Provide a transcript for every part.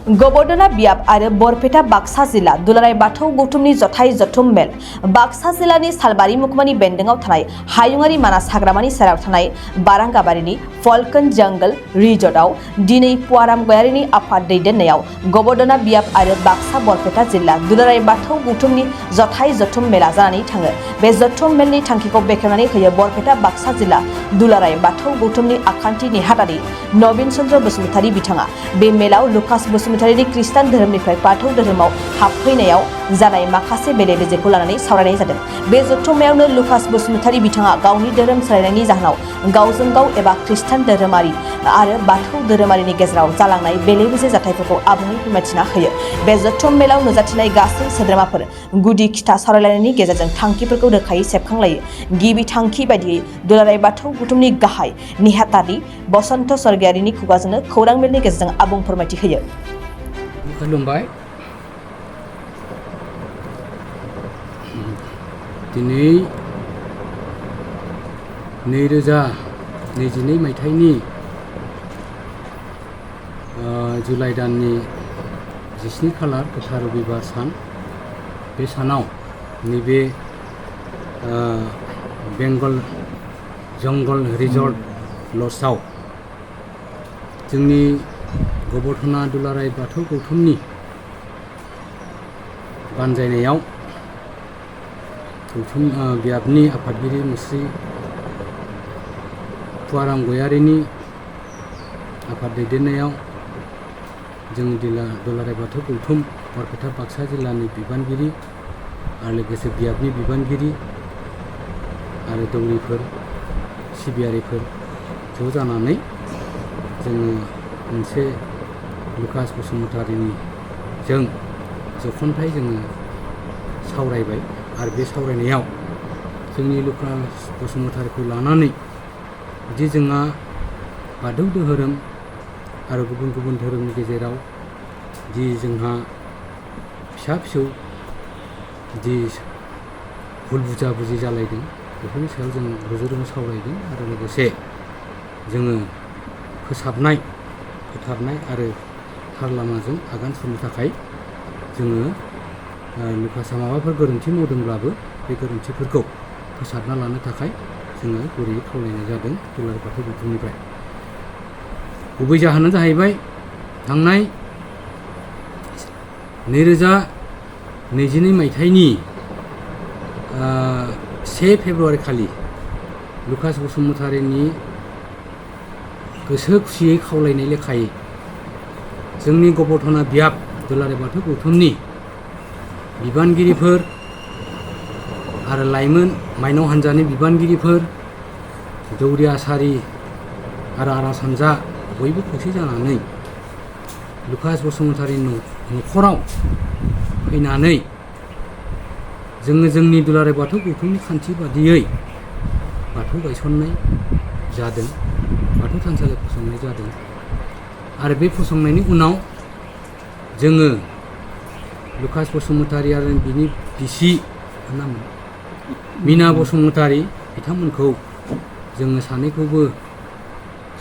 गबर्दना बियाब आरो बरपेटा बाक्सा जिल्ला दुलाराय बाथौ गौथुमनि जथाय जथुम मेल बाक्सा जिल्लानि सालबारि मुखुमानि बेन्दोंआव थानाय हायुङारि मानास हाग्रामानि सेराव थानाय बारांगाबारिनि फल्कन जंगल रिजर्टआव दिनै पुवाराम गयारिनि आफाद दैदेननायाव गबर्दना बियाब आरो बाक्सा बरपेटा जिल्ला दुलाराय बाथौ गौथुमनि जथाय जथुम मेला जानानै थाङो। बे जथुम मेलनि थांखिखौ बेखेवनानै होयो बरपेटा बाक्सा जिल्ला दुलाराय बाथौ गौथुमनि आखान्थि नेहाथारि नवीन चन्द्र बसुमतारी बिथाङा। बे मेलाव लुकास बसुमतारीनि खृष्टान धोरोमनिफ्राय बाथौ धोरोमाव हाबफैनायाव जानाय माखासे बेले बेजेखौ लानानै सावरायनाय जादों। बे जथुम्मायावनो लुकास बसुमतारी बिथाङा गावनि धोरोम सोलायनायनि जाहोनाव गावजों गाव एबा खृष्टान धोरोमारि आरो बाथौ धोरोमारिनि गेजेराव जालांनाय बेले बेजे जाथायफोरखौ आबुङै फोरमायथिना होयो। बे जथुम मेलाव नुजाथिनाय गासै सोद्रोमाफोर गुदि खिथा सावरायलायनायनि गेजेरजों थांखिफोरखौ रोखायै सेबखांलायो। गिबि थांखि बायदियै दुलाराय बाथौ गौथुमनि गाहाय नेहाथारि बसन्त स्वर्गियारिनि खुगाजोंनो खौरां मेलनि गेजेरजों आबुं फोरमायथि होयो। खुलुमबाय। दिनै 2022 मायथाइनि जुलाइ दाननि 17 खालार गोथार रबिबार सान। बे सानाव नैबे बेंगल जंगल रिजर्ट लजआव जोंनि गबर्दना दुलाराय बाथौ गौथुमनि बानजायनायाव गौथुम बियाबनि आफादगिरि मुस्रि पुवाराम गयारिनि आफाद दैदेननायाव जोंनि दुलाराय बाथौ गौथुम बरपेटा बाक्सा जिल्लानि बिबानगिरि आरो लोगोसे बियाबनि बिबानगिरि आरो दौरिफोर सिबियारिफोर ज' जानानै जोङो मोनसे लुकास बसुमतारीनि जों जखन्थाय जोङो सावरायबाय आरो बे सावरायनायाव जोंनि लुकास बसुमतारीखौ लानानै जि जोंहा बाथौ धोरोम आरो गुबुन गुबुन धोरोमनि गेजेराव जि जोंहा फिसा फिसौ जि भुल बुजा बुजि जालायदों बेफोरनि सायाव जों रुजु रुमु सावरायदों आरो लोगोसे जोङो फोथारनाय आरो थार लामाजों आगान सुरनो थाखाय जोङो लुकासआ माबाफोर गोरोन्थि मावदोंब्लाबो बे गोरोन्थिफोरखौ फोसाबना लानो थाखाय जोङो गुरैयै खावलायनाय जादों दुलाराय बाथौ गौथुमनिफ्राय। गुबै जाहोनानो जाहैबाय थांनाय 2022 मायथाइनि 1 फेब्रुआरि खालि लुकास बसुमतारीनि गोसो खुसियै खावलायनाय लेखायै जोंनि गबर्दना बियाब दुलाराय बाथौ गौथुमनि बिबानगिरिफोर आरो लाइमोन माइनाव हान्जानि बिबानगिरिफोर दौरि आसारि आरो आर'ज हान्जा बयबो खौसे जानानै लुकास बसुमतारीनि न'खराव फैनानै जोङो जोंनि दुलाराय बाथौ गौथुमनि खान्थि बादियै बाथौ गायसननाय जादों, बाथौ थानसालि फसंनाय जादों आरो बे फसंनायनि उनाव जोङो लुकास बसुमतारी आरो बिनि बिसि मिना बसुमतारी बिथांमोनखौ जोङो सानैखौबो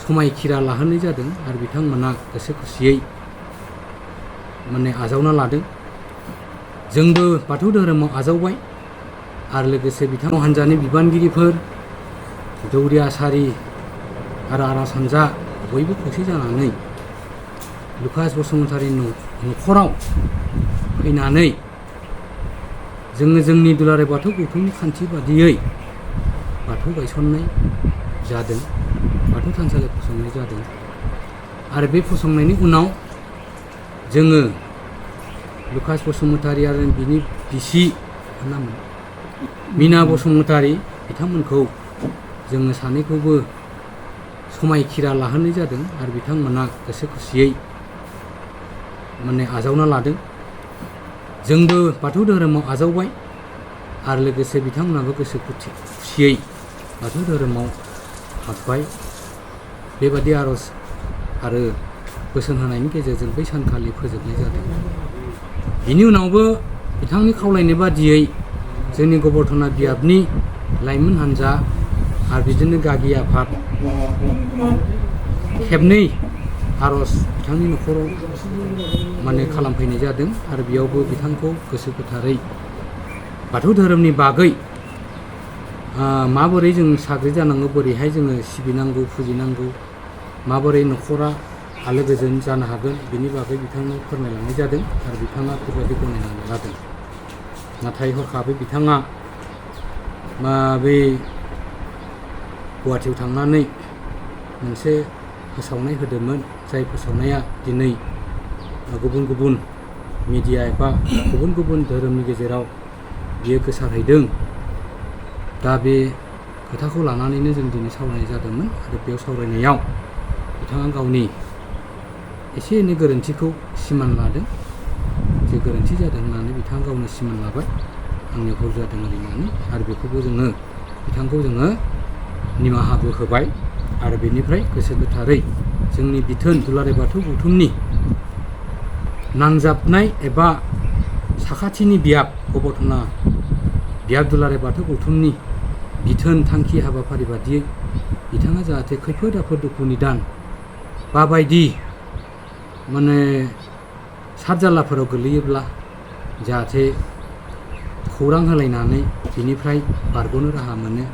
समायखिरा लाहोनाय जादों आरो बिथांमोना गोसो खुसियै आजावना लादों। जोंबो बाथौ धोरोमाव आजावबाय आरो लोगोसे बिथां हान्जानि बिबानगिरिफोर दौरि आसारि आरो आर'ज हान्जा बयबो खौसे जानानै लुकास बसुमतारीनि न'खराव फैनानै जोङो जोंनि दुलाराय बाथौ गौथुमनि खान्थि बादियै बाथौ गायसननाय जादों, बाथौ थानसालि फसंनाय जादों आरो बे फसंनायनि उनाव जोङो लुकास बसुमतारी आरो बिनि बिसि मिना बसुमतारी बिथांमोनखौ जोङो सानैखौबो समायखिरा लाहोनाय जादों आरो बिथांमोना गोसो खुसियै आजावना लादों। जोंबो बाथौ धोरोमाव आजावबाय आरो लोगोसे बिथांमोनाबो गोसो खुसियै बाथौ धोरोमाव हाबबाय। बेबादि आर'ज आरो बोसोन होनायनि गेजेरजों बै सानखालि फोजोबनाय जादों। बिनि उनावबो बिथांनि खावलायनाय बादियै जोंनि गबर्दना बियाबनि लाइमोन हान्जा आरो बिदिनो गागि आफाद खेबनै आर'ज बिथांनि न'खराव माने खालामफैनाय जादों आरो बेयावबो बिथांखौ गोसो गोथारै बाथौ धोरोमनि बागै माबोरै जों साग्रिद जानांगौ, बोरैहाय जोङो सिबिनांगौ फुजिनांगौ, माबोरै न'खरा आलो गोजोन जानो हागोन बिनि बागै बिथांनो फोरमायलांनाय जादों आरो बिथाङा बेबायदि गनायनानै लादों। नाथाय हरखाबै बिथाङा बे गुवाहाटियाव थांनानै मोनसे फोसावनाय होदोंमोन, जाय फोसावनाया दिनै गुबुन गुबुन मिडिया एबा गुबुन गुबुन धोरोमनि गेजेराव बियो गोसारहैदों। दा बे खोथाखौ लानानैनो जों दिनै सावरायनाय जादोंमोन आरो बेयाव सावरायनायाव बिथाङा गावनि एसे एनै गोरोन्थिखौ सिमान लादों, जे गोरोन्थि जादों होननानै बिथाङा गावनो सिमान लाबाय, आंनि भुल जादों होननानै, आरो बेखौबो बिथांखौ जोङो निमाहाबो होबाय आरो बेनिफ्राय गोसो गोथारै जोंनि बिथोन दुलाराय बाथौ गौथुमनि नांजाबनाय एबा साखाथिनि बियाब गबथना बियाब दुलाराय बाथौ गौथुमनि बिथोन थांखि हाबाफारि बादियै बिथाङा जाहाथे खैफोद आफोद दुखु निदान बाबायदि माने सातजालाफोराव गोलैयोब्ला जाहाथे खौरां होलायनानै बिनिफ्राय बारग'नो राहा मोनो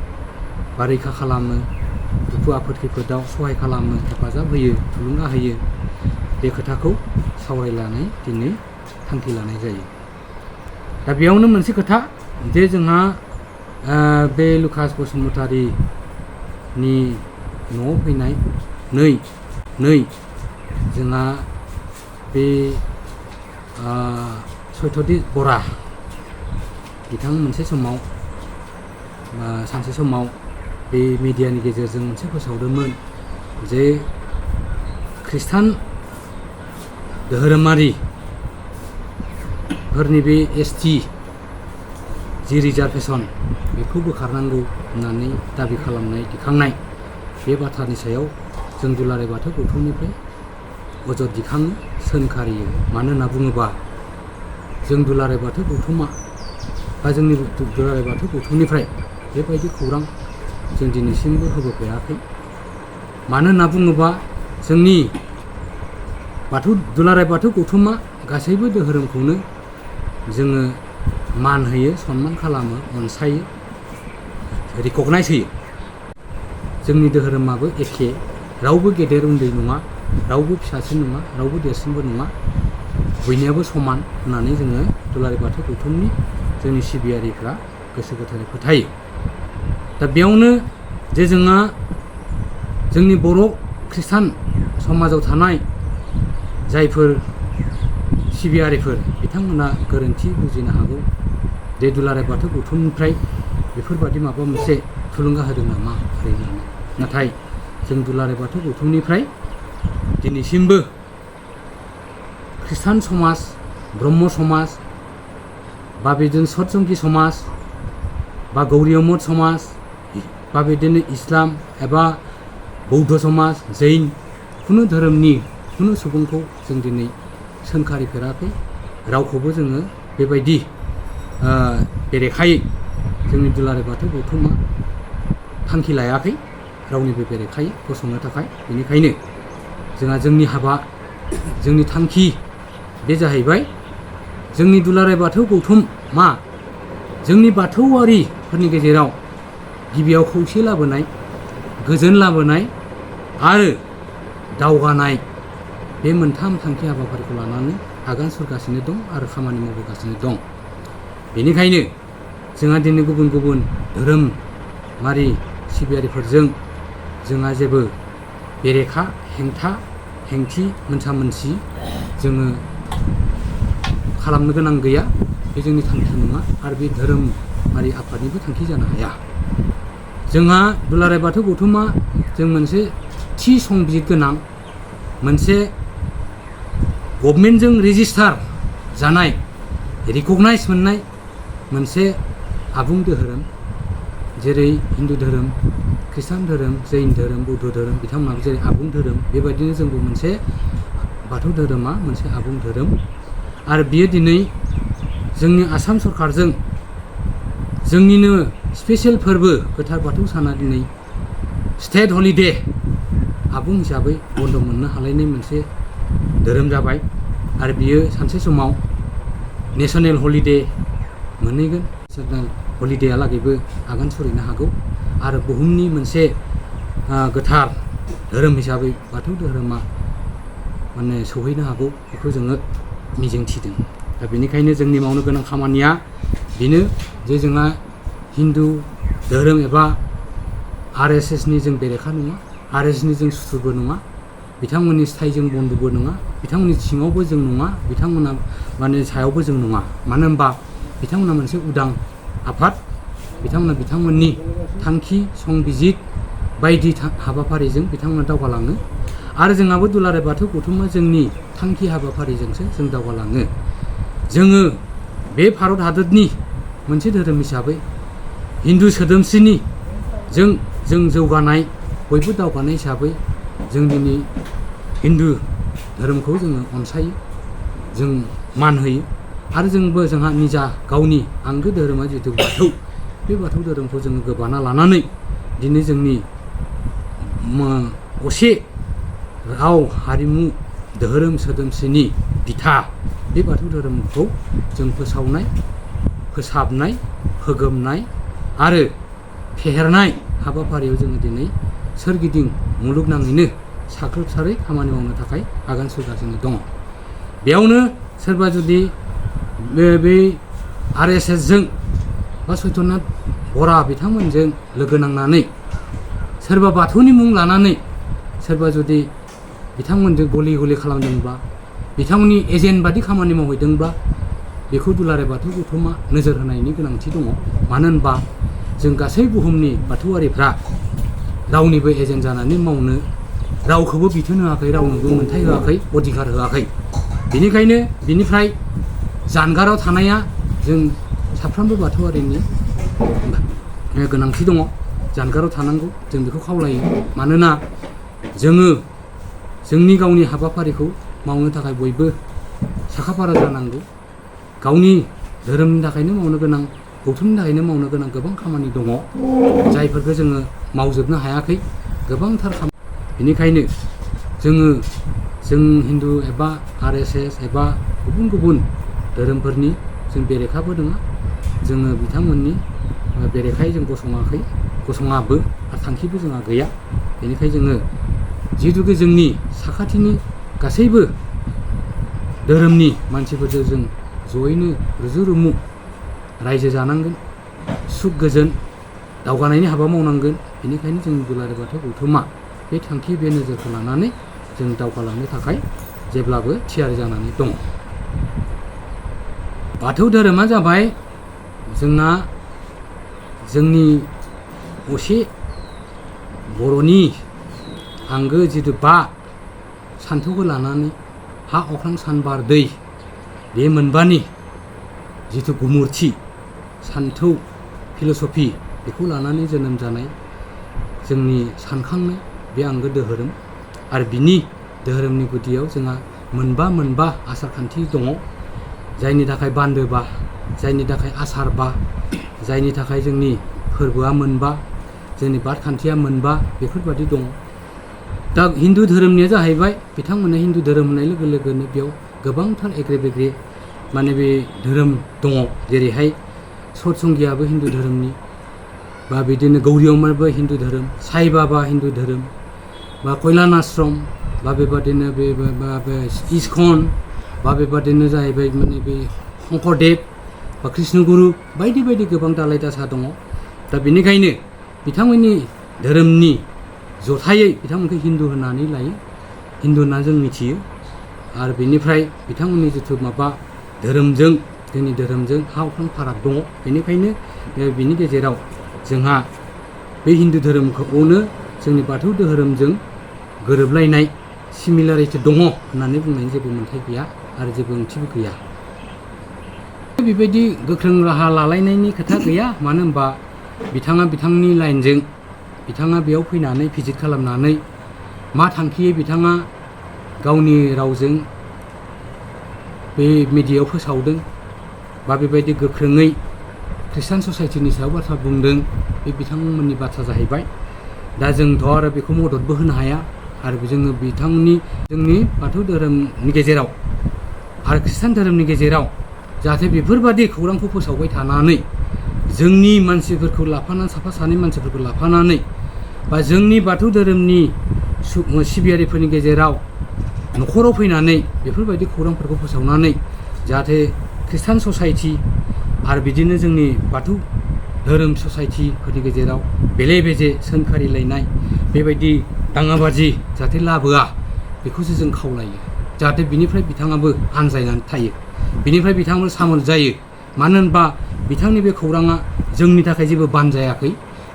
बा रैखा खालामो, दुखु आफोद खैफोदाव सहाय खालामो, हेफाजाब होयो, थुलुंगा होयो, बे खोथाखौ सावरायलायनानै दिनै थांखि लानाय जायो। दा बेयावनो मोनसे खोथा जे जोंहा बे लुकास बसुमतारीनि न'आव फैनाय नै जोंहा बे सयतजित बरा बिथां मोनसे समाव सानसे समाव बे मिडियानि गेजेरजों मोनसे फोसावदोंमोन जे खृष्टान धोरोमारिफोरनि बे ST जि रिजार्भेसन बेखौ बोखारनांगौ होननानै दाबि खालामनाय दिखांनाय बे बाथ्रानि सायाव जों दुलाराय बाथौ गौथुमनिफ्राय अजद दिखाङो, सोंखारियो। मानो होनना बुङोबा जों दुलाराय बाथौ गौथुमा बा जोंनि दुलाराय बाथौ गौथुमनिफ्राय बेबायदि खौरां जों दिनैसिमबो होबोफेराखै। मानो होनना बुङोबा जोंनि दुलाराय बाथौ गौथुमा गासैबो धोरोमखौनो जोङो मान होयो, सनमान खालामो, अनसायो, रिकगनाइज होयो। जोंनि धोरोमाबो एखे, रावबो गेदेर उन्दै नङा, रावबो फिसासिन नङा, रावबो देरसिनबो नङा, बयनियाबो समान होननानै जोङो दुलाराय बाथौ गौथुमनि जोंनि सिबियारिफ्रा गोसो गोथारै फोथायो। दा बेयावनो जे जोंहा जोंनि बर' खृष्टान समाजाव थानाय जायफोर सिबियारिफोर बिथांमोना गोरोन्थि बुजिनो हागौ जे दुलाराय बाथौ गौथुमनिफ्राय बेफोरबादि माबा मोनसे थुलुंगा होदों नामा होननानै। नाथाय जों दुलाराय बाथौ गौथुमनिफ्राय दिनैसिमबो खृष्टान समाज, ब्रह्म समाज बा बिदिनो सतसंगी समाज बा गौरीय मठ समाज बा बिदिनो इस्लाम एबा बौद्ध समाज, जैन खुनु धोरोमनि खुनु सुबुंखौ जों दिनै सोंखारिफेराखै, रावखौबो जोङो बेबायदि बेरेखायै जोंनि दुलाराय बाथौ गौथुमा थांखि लायाखै रावनिबो बेरेखायै गसंनो थाखाय। बेनिखायनो जोंहा जोंनि हाबा, जोंनि थांखि बे जाहैबाय जोंनि दुलाराय बाथौ गौथुमा जोंनि बाथौआरिफोरनि गेजेराव गिबियाव खौसे लाबोनाय, गोजोन लाबोनाय आरो दावगानाय बे मोनथाम थांखि हाबाफारिखौ लानानै आगान सुरगासिनो दं आरो खामानि मावबोगासिनो दं। बेनिखायनो जोंहा दिनै गुबुन गुबुन धोरोमारि सिबियारिफोरजों जोंहा जेबो बेरेखा, हेंथा हेंथि, मोनसा मोनसि जोङो खालामनो गोनां गैया। बे जोंनि थांखि नङा आरो बे धोरोमारि आफादनिबो थांखि जानो हाया। जोंहा दुलाराय बाथौ गौथुमा जों मोनसे थि संबिजित गोनां, मोनसे गभर्नमेन्टजों रेजिस्टार जानाय, रिकगनाइज मोननाय मोनसे आबुं धोरोम, जेरै हिन्दु धोरोम, खृष्टान धोरोम, जैन धोरोम, बौद्ध धोरोम बिथांमोनाबो जेरै आबुं धोरोम, बेबायदिनो जोंबो मोनसे बाथौ धोरोमा मोनसे आबुं धोरोम। आरो बियो दिनै जोंनि आसाम सरकारजों जोंनिनो स्पेसियेल फोरबो गोथार बाथौ साना दिनै स्टेट हलिडे आबुं हिसाबै बन्द मोननो हालायनाय मोनसे धोरोम जाबाय आरो बियो सानसे समाव नेसनेल हलिडे मोनहैगोन नेसनेल हलिडेहालागैबो आगान सुरैनो हागौ आरो बुहुमनि मोनसे गोथार धोरोम हिसाबै बाथौ धोरोमा माने सौहैनो हागौ बेखौ जोङो मिजिंथिदों दा बेनिखायनो जोंनि मावनो गोनां खामानिया बेनो जे जोंहा हिन्दु धोरोम एबा RSSनि जों बेरेखा नङा RSSनि जों सुथुरबो नङा बिथांमोननि स्थायजों बन्दुबो नङा बिथांमोननि सिङावबो जों नङा बिथांमोना माने सायावबो जों नङा मानो होनबा बिथांमोना मोनसे उदां आफाद बिथांमोना बिथांमोननि थांखि संबिजित बायदि हाबाफारिजों बिथांमोना दावगालाङो आरो जोंहाबो दुलाराय बाथौ गौथुमा जोंनि थांखि हाबाफारिजोंसो जों दावगालाङो जोङो बे भारत हादरनि मोनसे धोरोम हिसाबै हिन्दु सोदोमस्रिनि जों जौगानाय बयबो दावगानाय हिसाबै जों दिनै हिन्दु धोरोमखौ जोङो अनसायो जों मान होयो आरो जोंहा निजा गावनि आंगो धोरोमा जिहेतु बाथौ बे बाथौ धोरोमखौ जोङो गोबाना लानानै दिनै जोंनि असे राव हारिमु धोरोम सोदोमस्रिनि बिथा बे बाथौ धोरोमखौ जों फोसावनाय फोसाबनाय फोगोमनाय आरो फेहेरनाय हाबाफारियाव जोङो दिनै सोरगिदिं मुलुगनाङैनो साग्लोबसारै खामानि मावनो थाखाय आगान सुरगासिनो दङ बेयावनो सोरबा जुदि बे RSSजों बा सैत्यनाथ बरा बिथांमोनजों लोगो नांनानै सोरबा बाथौनि मुं लानानै सोरबा जुदि बिथांमोनजों गलि गलि खालामदोंब्ला बिथांमोननि एजेन्ट बादि खामानि मावहैदोंब्ला बेखौ दुलाराय बाथौ गौथुमा नोजोर होनायनि गोनांथि दङ मानो होनबा जों गासै बुहुमनि बाथौआरिफ्रा रावनिबो एजेन्ट जानानै मावनो रावखौबो बिथोन होआखै रावनोबो मोन्थाय होआखै अधिकार होआखै बेनिखायनो बिनिफ्राय जानगाराव थानाया जों साफ्रोमबो बाथौआरिनि गोनांथि दङ जानगाराव थानांगौ जों बेखौ खावलायो मानोना जोङो जोंनि गावनि हाबाफारिखौ मावनो थाखाय बयबो साखाफारा जानांगौ गावनि धोरोमनि थाखायनो मावनो गोनां गौथुमनि थाखायनो मावनो गोनां गोबां खामानि दङ जायफोरखौ जोङो मावजोबनो हायाखै गोबांथार खामानि बेनिखायनो जों हिन्दु एबा RSS एबा गुबुन धोरोमफोरनि जों बेरेखाबो नङा जोङो बिथांमोननि बेरेखायै जों गसङाबो आरो थांखिबो जोंहा गैया बेनिखायनो जोङो जिहेतुके जोंनि साखाथिनि गासैबो धोरोमनि मानसिफोरजों जों जयैनो रुजु रुमु रायजो जानांगोन सुख गोजोन दावगानायनि हाबा मावनांगोन बेनिखायनो जोंनि दुलाराय बाथौ गौथुमा बे थांखि बे नोजोरखौ लानानै जों दावगालांनो थाखाय जेब्लाबो थियारि जानानै दङ बाथौ धोरोमा जाबाय जोंना जोंनि असे बर'नि आंगो जिथु सान्थौखौ लानानै हा अख्रां सान बार दै बे मोनबानि जिथु गुमुरथि सान्थौ फिल'सफि बेखौ लानानै जोनोम जानाय जोंनि सानखांनाय बे आंगो धोरोम आरो बिनि धोरोमनि गुदियाव जोंहा मोनबा आसार खान्थि दङ जायनि थाखाय बान्दोबा जायनि थाखाय आसारबा जायनि थाखाय जोंनि फोरबोआ मोनबा जोंनि बाद खान्थिया मोनबा बेफोरबादि दङ दा हिन्दु धोरोमनिया जाहैबाय बिथांमोना हिन्दु धोरोम होननाय लोगो लोगोनो बेयाव गोबांथार एग्रे बेग्रे माने बे धोरोम दङ जेरैहाय सतसंगियाबो हिन्दु धोरोमनि बा बिदिनो गौरियमाबो हिन्दु धोरोम साई बाबा हिन्दु धोरोम बा कल्याण आश्रम बा बेबादिनो बे इस्कन बा बेबादिनो जाहैबाय माने बे शंकरदेब बा कृष्णगुरु बायदि गोबां दालाय दासा दङ दा बेनिखायनो बिथांमोननि धोरोमनि जथायै बिथांमोनखौ हिन्दु होननानै लायो हिन्दु होनना जों मिथियो आरो बेनिफ्राय बिथांमोननि जिथु माबा धोरोमजों जोंनि धोरोमजों हा अख्रां फाराग दङ बेनिखायनो बिनि गेजेराव जोंहा बे हिन्दु धोरोमखौनो जोंनि बाथौ धोरोमजों गोरोबलायनाय सिमिलारिटि दङ होननानै बुंनायनि जेबो मोन्थाय गैया आरो जेबो ओंथिबो गैया बेबायदि गोख्रों राहा लालायनायनि खोथा गैया मानो होनबा बिथाङा बिथांनि लाइनजों बिथाङा बेयाव फैनानै भिजिट खालामनानै मा थांखियै बिथाङा गावनि रावजों बे मिडियायाव फोसावदों बा बेबायदि गोख्रोङै ख्रिस्टान ससाइटिनि सायाव बाथ्रा बुंदों बे बिथांमोननि बाथ्रा जाहैबाय दा जोंथ' आरो बेखौ मददबो होनो हाया आरो जोङो बिथांनि जोंनि बाथौ धोरोमनि गेजेराव आरो खृष्टान धोरोमनि गेजेराव जाहाथे बेफोरबादि खौरांखौ फोसावबाय थानानै जोंनि मानसिफोरखौ लाफानानै साफा सानै मानसिफोरखौ लाफानानै बा जोंनि बाथौ धोरोमनि सिबियारिफोरनि गेजेराव न'खराव फैनानै बेफोरबायदि खौरांफोरखौ फोसावनानै जाहाथे खृष्टान ससाइटि आरो बिदिनो जोंनि बाथौ धोरोम ससाइटिफोरनि गेजेराव बेले बेजे सोंखारिलायनाय बेबायदि दाङाबाजि जाहाथे लाबोआ बेखौसो जों खावलायो जाहाथे बिनिफ्राय बिथाङाबो आनजायनानै थायो बिनिफ्राय बिथाङाबो सामोल जायो मानो होनबा बिथांनि बे खौराङा जोंनि थाखाय जेबो बानजायाखै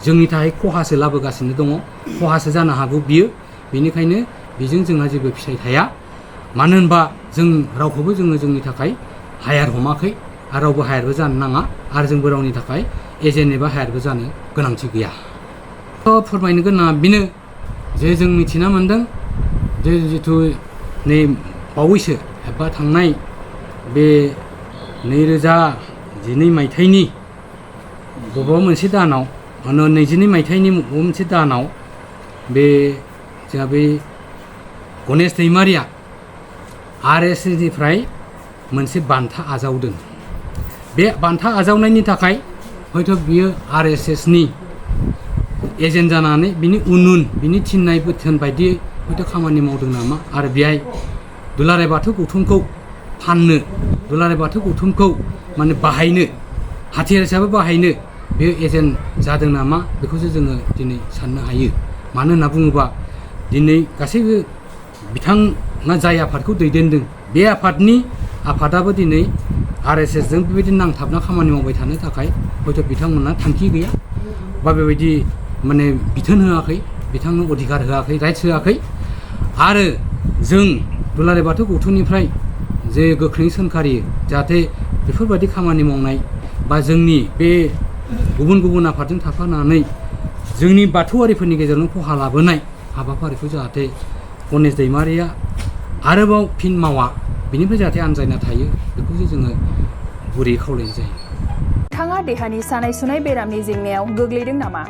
जोंनि थाखाय खहासो लाबोगासिनो दङ खहासो जानो हागौ बियो बेनिखायनो बेजों जोंहा जेबो फिथाइ थाया मानो होनबा जों रावखौबो जोंनि थाखाय हायार हमाखै आरो रावबो हायारबो जानो नाङा आरो जोंबो रावनि थाखाय एजेन्ट एबा हायारबो जानो गोनांथि गैया फोरमायनो गोनाङा बेनो जे जों मिथिना मोन्दों जे जिथु नै बावैसो एबा थांनाय बे 2012 मायथाइनि बबेबा मोनसे दानाव 22 मायथाइनि बबेबा मोनसे दानाव बे जोंहा बे गणेश दैमारिया RSSनिफ्राय मोनसे बान्था आजावदों बे बान्था आजावनायनि थाखाय हयथ' बियो RSSनि एजेन्ट जानानै बिनि उन बिनि थिननाय बोथोन बायदियै हयथ' खामानि मावदों नामा आरो बेहाय दुलाराय बाथौ गौथुमखौ फाननो दुलाराय बाथौ गौथुमखौ माने बाहायनो हाथियार हिसाबै बाहायनो बे एजेन्ट जादों नामा बेखौसो जोङो दिनै साननो हायो मानो होनना बुङोबा दिनै गासैबो बिथाङा जाय आफादखौ दैदेनदों बे आफादाबो दिनै RSSजों बेबायदि नांथाबना खामानि मावबाय थानो थाखाय हयथ' बिथांमोनहा थांखि गैया बा बेबायदि माने बिथोन होआखै बिथांनो अधिकार होआखै राइट्स होआखै आरो जों दुलाराय बाथौ गौथुमनिफ्राय जे गोख्रोङै सोंखारियो जाहाथे बेफोरबायदि खामानि मावनाय बा जोंनि बे गुबुन आफादजों थाफानानै जोंनि बाथौआरिफोरनि गेजेरावनो खहा लाबोनाय हाबाफारिखौ जाहाथे गणेश दैमारिया आरोबाव फिन मावा बेनिफ्राय जाहाथे आनजायना थायो बेखौसो जोङो गुरैयै खावलायनाय जायो। नोंथाङा देहानि सानाय सुनाय बेरामनि जेंनायाव गोग्लैदों नामा?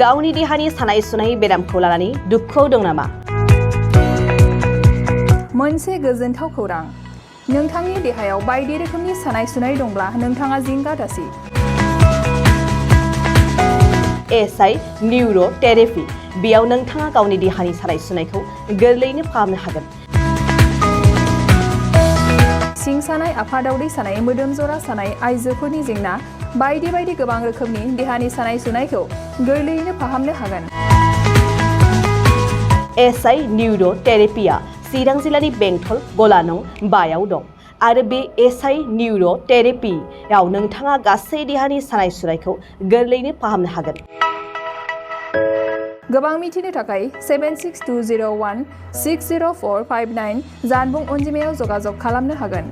गावनि देहानि सानाय सुनाय बेरामखौ लानानै दुखुआव दं नामा? मोनसे गोजोनथाव खौरां नोंथांनि देहायाव बायदि रोखोमनि सानाय सुनाय दंब्ला नोंथाङा जिंगा दासि SI निउर' थेरापि बेयाव नोंथाङा गावनि देहानि सानाय सुनायखौ गोरलैयैनो फाहामनो हागोन। सिं सानाय आफादावदै सानाय मोदोम जरा सानाय आइजोफोरनि जेंना बायदि गोबां रोखोमनि देहानि सानाय सुनायखौ गोरलैयैनो फाहामनो हागोन। SI निउर' थेरापिया चिरां जिल्लानि बेंटल गलानं बायाव दं आरो बे SI निउर' थेरापियाव नोंथाङा गासै देहानि सानाय सुनायखौ गोरलैयैनो फाहामनो हागोन। गोबां मिथिनो थाखाय 7620160459 जानबुं अनजिमायाव जगाजग खालामनो हागोन।